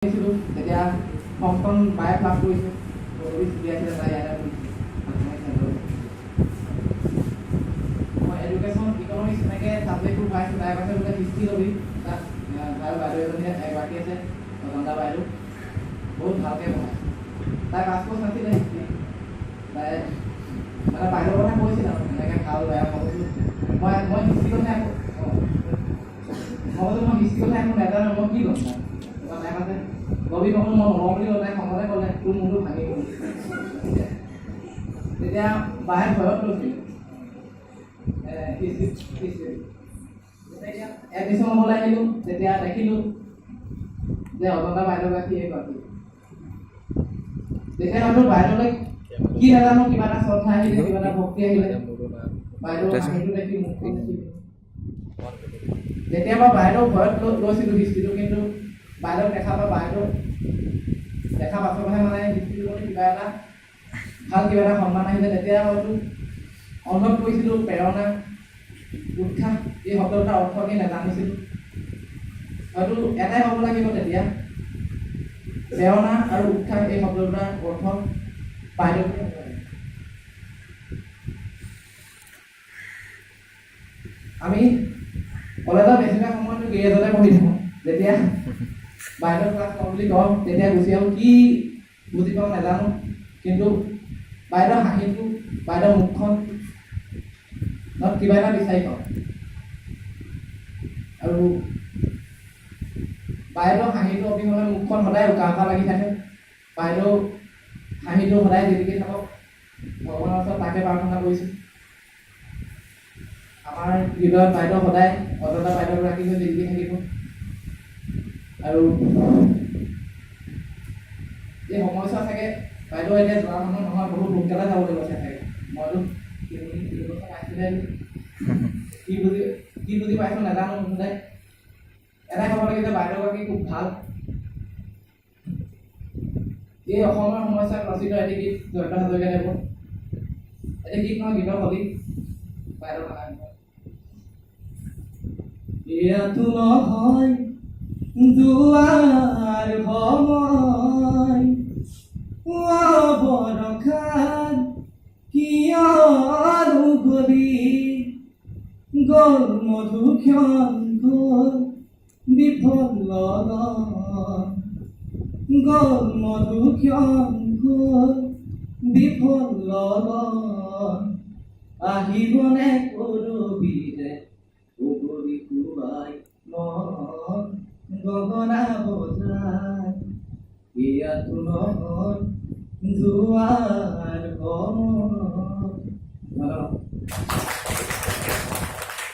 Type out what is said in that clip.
দিছিলোঁ। তেতিয়া ফৰ্মখন বায়ে ফিল আপ কৰিছে, উলিয়াইছিলে, তাই ইয়াতে কৰিছে। মই এডুকেশ্যন, ইকনমিক্স এনেকৈ ছাবজেক্টবোৰ পাইছোঁ। তাই কৈছে বোলে হিষ্ট্ৰী ল'বি। তাত ভাল বাইদেউ এজনী এগৰাকী আছে, অজন্তা বাইদেউ, বহুত ভালকৈ পঢ়ায়। তাই পাছ কৰ্চ নাছিলে হিষ্ট্ৰী। তাই মানে বাইদেউৰ কথা কৈছিল আৰু এনেকৈ ভাল বেয়া। মই কৈছোঁ মই হিষ্ট্ৰী কথা একো, অঁ, মই কৈছোঁ মই হিষ্ট্ৰী কথা একো নাজানো, মই কি ল'ম? তাই তাই কৈছে ল'বি। মই ক'লো মই নলওঁ বুলি ক'লে। তাই খঙতে ক'লে, তোৰ মূৰটো ভাঙি গ'ল। তেতিয়া বায়ে ভয়ত লৈছিল হিষ্ট্ৰী। এডমিশ্যন ল'বলৈ আহিলোঁ, তেতিয়া দেখিলোঁ যে অজন্তা বাইদেউগৰাকী এইগৰাকী। তেতিয়া হয়তো বাইদেউলৈ কি নাজানো, কিবা এটা শ্ৰদ্ধা আহিলে, কিবা এটা ভক্তি আহিলে। বাইদেউ হাঁহিটো দেখি, মুখখন দেখি। তেতিয়া মই বাইদেউ ভয়ত লৈছিলোঁ হিষ্ট্ৰীটো, কিন্তু বাইদেউক দেখা পাই, বাইদেউ দেখা পাছতহে মানে হিষ্ট্ৰীটোৰ প্ৰতি কিবা এটা ভাল, কিবা এটা সন্মান আহিলে। তেতিয়া হয়তো অনুভৱ কৰিছিলোঁ প্ৰেৰণা, উৎসাহ, এই শব্দ দুটাৰ অৰ্থ কি নাজানিছিলোঁ। হয়তো এটাই হ'ব লাগিব, তেতিয়া প্ৰেৰণা আৰু উৎসাহ এই শব্দ দুটাৰ অৰ্থ বাইদেউ বুলি হ'ব লাগিব। আমি কলেজত বেছিভাগ সময়তো গেৰেজতে বহি থাকোঁ। যেতিয়া বাইদেউ ক্লাছ লওঁ বুলি কওঁ, তেতিয়া গুচি আহোঁ। কি বুজি পাওঁ নাজানো, কিন্তু বাইদেউ হাঁহিটো, বাইদেউ মুখখন কিবা এটা বিচাৰি পাওঁ। আৰু বাইদেউ হাঁহিটো অবিহনে মুখখন সদায় উকা উকা লাগি থাকে। বাইদেউ হাঁহিটো সদায় জিলিকি থাকক, ভগৱানৰ ওচৰত তাকে প্ৰাৰ্থনা কৰিছোঁ। আমাৰ হৃদয়ত বাইদেউ সদায় অজন্তা বাইদেউগৰাকী হৈ জিলিকি থাকিব। আৰু এই সময়ছোৱা চাগে বাইদেউ এতিয়া যোৱা মানুহ নহয়, বহুত সোনকালে যাবলৈ গৈছে চাগে। মইতো 3 বছৰ পাইছোঁহে, কি বুজি পাইছোঁ নাজানো। মুঠতে এটাই ক'ব লাগে যে বাইদেউগৰাকী খুব ভাল। এই অসমৰ সমস্যাত ৰচিত এটি গীত জয়ন্ত হাজৰিকাদেৱৰ, এটি গীত নহয়, গীতৰ কলি বাইদেউ। এয়াতো নহয় যোৱাৰ সময়, বৰষাত কিয় গলি? গ'ল মধুক্ষণ, গ'ল বিফল লগন, গ'ল মধুক্ষণ, গ'ল বিফল লগন। আহিবনে কৰবিৰে উগৰি খুৱাই মন গগনা বজাই? ইয়াতো নহয় যোৱাৰ